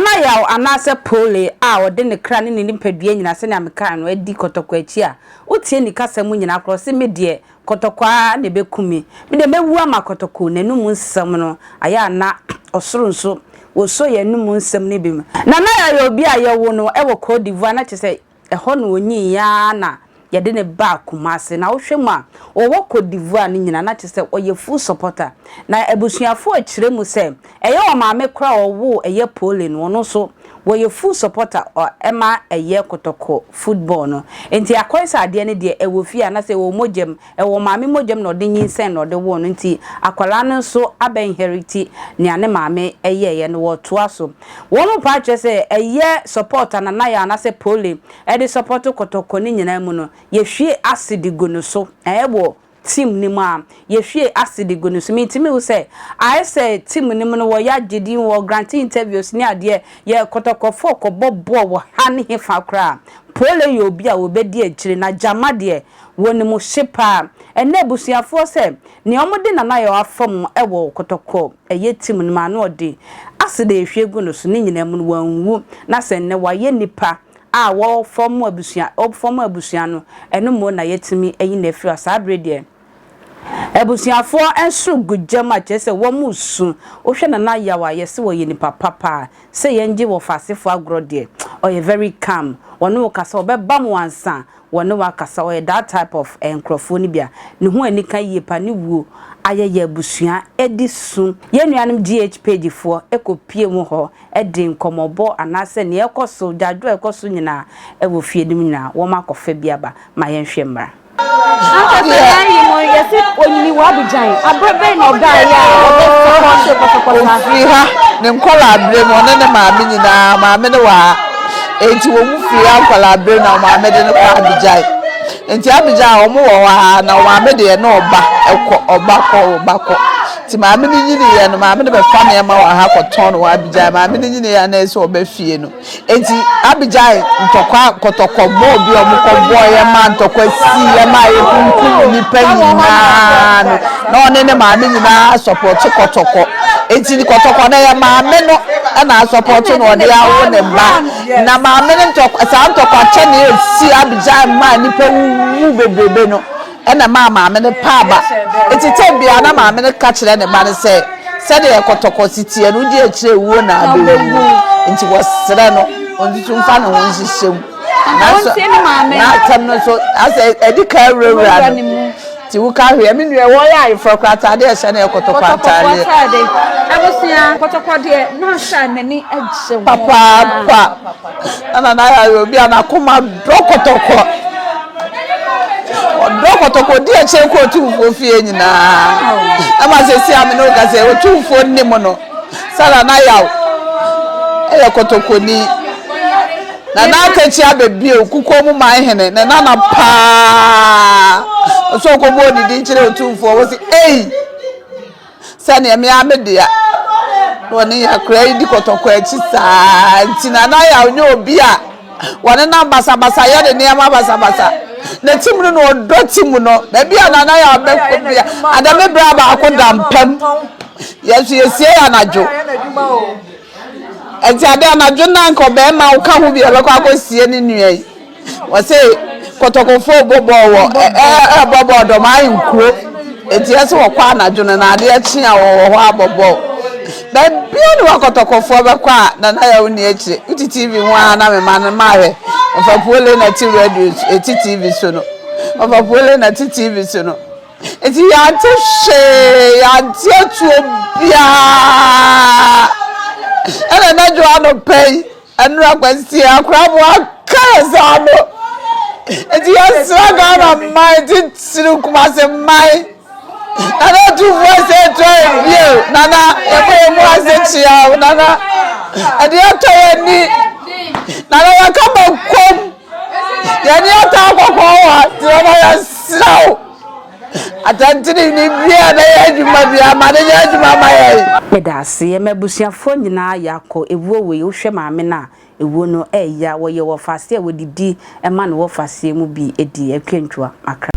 Nana Yaw anaasɛ Pole a ɔde ne kra ne ne nipadua nyinaa sɛnea mekae no adi kɔtɔkɔ akyi a, wotie ne kasa mu nyinaa koraa ɔse me deɛ kɔtɔkɔ ara na ɛbɛku me, me deɛ mɛwu ama kɔtɔkɔ, n'anum nsɛm no ayɛ a na ɔsoro nso wɔsɔ yɛn anum nsɛm no bi mu. Nana Yaw yɛ obi a yɛwo no wɔ Cote d'Ivoire na kyerɛ sɛ Ɛhɔ na ɔnyiiɛ ara na yɛde no baa Kumasi. Na wohwɛ mu a, ɔwɔ Cote d'Ivoire no nyinaa, na kyerɛ sɛ ɔyɛ full supporter. Na abusuafoɔ kyerɛ mu sɛ, ɛyɛ ɔmaame koraa a ɔwoo ɛyɛ Pole no, ɔno nso wɔyɛ full supporter ma ɛyɛ kɔtɔkɔ football no. Nti akɔyɛ sɛ adeɛ no deɛ ɛwɔ fie anaasɛ ɛwɔ mogya mu, Ɛwɔ maame mogyam na ɔde nyinsɛn na ɔde woo no nti akwadaa no nso abɛ inheriti nea ne maame yɛeɛ no wɔtoa so. Wɔn mu paa kyerɛ sɛ ɛyɛ support a Nana Yaw anaasɛ Pole de support kɔtɔkɔ no nyinaa mu no yɛhwie acid gu no so ɛwɔ team no mu a yɛhwie acid gu no so mentumi hu sɛ ayɛ sɛ team no mu no wɔyɛ agye din wɔ grante interviews ne adeɛ yɛ kɔtɔkɔfoɔ kɔbɔ bɔɔl wɔ ha ne hefa koraa Pole yɛ obi a wɔbɛdi akyire na Gyama deɛ Wɔnim hye paa. Ɛnnɛ abusuafoɔ sɛ nea wɔde Nana Yaw afa mu wɔ kɔtɔkɔ ɛyɛ team no mu ano ɔde acid a yɛhwie gu no so ne nyinaa mu no wanwu na sɛ nnɛ wayɛ nipa a wɔ fɔm abusua ɔfɔm abusua no ɛno mmom na yɛatumi ayi no afiri hɔ saa bere deɛ abusuafoɔ nsoro gu gyam a kyerɛ sɛ wɔn resu wohwɛ Nana Yaw a yɛse ɔyɛ nipa papa sɛ yɛngye wɔfasefoɔ agorɔ deɛ ɔyɛ very calm ɔne wo kasa ɔbɛbam wo ansa Wɔne wo akasa ɔyɛ that type of nkorɔfoɔ no bi a ne ho anika yie pa ne wuo ayɛ yɛ abusua de su. Yɛn nuanom GH page foɔ kɔ pie mu hɔ de nkɔmɔbɔ anaasɛ nea ɛkɔ so dwadwo a ɛkɔ so nyinaa wɔ fie no mu nyinaa wɔn akɔ fa bi aba ma yɛn hwɛ mmra. Ankasa yɛn yi mu yɛsi onyini wɔ Abidjan abere bɛn na ɔbaa yɛ a ɔbɛ sɔpɔte kɔtɔkɔta. Ofiri ha ne nkɔla abere mu ɔne ne maame nyinaa maame no wɔ ha. Enti wɔn firi ha nkwadaa bere na wɔn maame de no kɔ Abidjan. Nti Abidjan wɔn wɔ hɔ ara na wɔn maame deɛ na ɔba kɔ ɔba kɔ ɔba kɔ. Nti maame no nyiniiɛ no maame no bɛfa nneɛma wɔ ha kɔtɔn no wɔ Abidjan. Maame no nyiniiɛ a na ɛsɛ ɔba fie no. Enti Abidjan ntɔkwa kɔtɔkɔ bɔɔl bi a wɔkɔbɔeɛ ma ntɔkwa siiɛ ma yɛkunkum nnipa nyinaa no na ɔne ne maame nyinaa sɔpɔte kɔtɔkɔ. Enti kɔtɔkɔ no ɛyɛ maame no na asɔpɔto no ɔde awo ne ba. Na maame no ntɔkwa saa ntɔkwa kyɛ na esi Abidjan maa nnipa wuwu bebrebe no ɛna ɛmaa maame no pa aba. Enti tɛm biara na maame no ka kyerɛ ne ba no sɛ sɛdeɛ kɔtɔkɔ si teɛ no wodi akyire wuo na abɛwu. Nti wɔsrɛ no ɔnsusu mfa ne ho nhyehyɛ mu. Nanso n'asɛm no nso asɛ ɛdi kan wurawura no. Nti wo ka hwɛ me nua wɔyɛ ayeforɔ koraa ataade a ɛhyɛ no yɛ kɔtɔkɔ ataadeɛ. Kɔtɔkɔ ataade. Abusua kɔtɔkɔ deɛ na ahyɛ a n'ani gye ho. Papaapa. Ɛna na ayɛ obi a n'akoma dɔ kɔtɔkɔ. Ɔdɔ kɔtɔkɔ odi akyire kɔ otumfuo fie nyinaa. Ɛma sɛsi a me ne wo ka sɛ otumfuo nim no. Sɛ Nana Yaw yɛ kɔtɔkɔni. Nana Atakyi abɛbue kukuo mu man hene ne nana paa. Ɔsɛ ɔkɔbɔ odidi nkyerɛ otumfoɔ wɔ se ei sɛdeɛ me ara me dea. Na ɔne yɛ akora yi di kɔtɔkɔ akyi saa nti Nana Yaw nyɛ obi a wɔnenam basabasa yɛ ne nneɛma basabasa. Ne tim no na ɔdɔ tim no. Baabi a Nana Yaw bɛkɔ bia adame berɛ a baako da mpam. Yɛn nso yɛsie yɛ anadwo. Ɛnti ade anadwo no anka ɔbɛrima a woka ho bi a ɛbɛkɔ akɔsie ne nua yi. Wɔse kɔtɔkɔfoɔ bɔ bɔɔl wɔ ɛbɔ bɔɔl dɔm ayɛ nkuro. Ɛnti ɛsɛ wɔkɔ anadwo no na adeɛ kye a wɔwɔ hɔ abɔ bɔɔl. Baabi a ne wakɔtɔkɔfoɔ bɛkɔ a Nana Yaw nni akyire. Wote TV ho ara na me ma no mahwɛ. Ɔfa Puole na te radio ɛte TV so no. Ɔfa Puole na te TV so no. Enti yɛante hwee, yɛante atuo biara. Ɛna anadwo anɔpa yi, ɛnora Kwasi Akorabo aka yɛn saa no. Enti yɛsrɛ Ghana man, titiriw Kumasi man, Nana Otumfoɔ sɛ ɛtɔ yɛn bio, Nana yɛbɔ yɛn mu ase kyea wo, Nana ɛde atɔ yɛn ani, Nana yɛka bɛkɔm. Yɛne ataa kɔkɔɔ wɔ ha nti ɔma yɛsrɛ wo atɛntenenee biara na yɛ adwuma biara ma no nyɛ adwuma ma yɛn. Meda ase yɛ m'abusuafoɔ nyinaa yɛakɔ ewuo wei wohwɛ maame no a ewuo no ɛɛya wɔyɛ wɔfaseɛ a wɔdidi ma no wɔfaseɛ mu bi di atwantwa makra.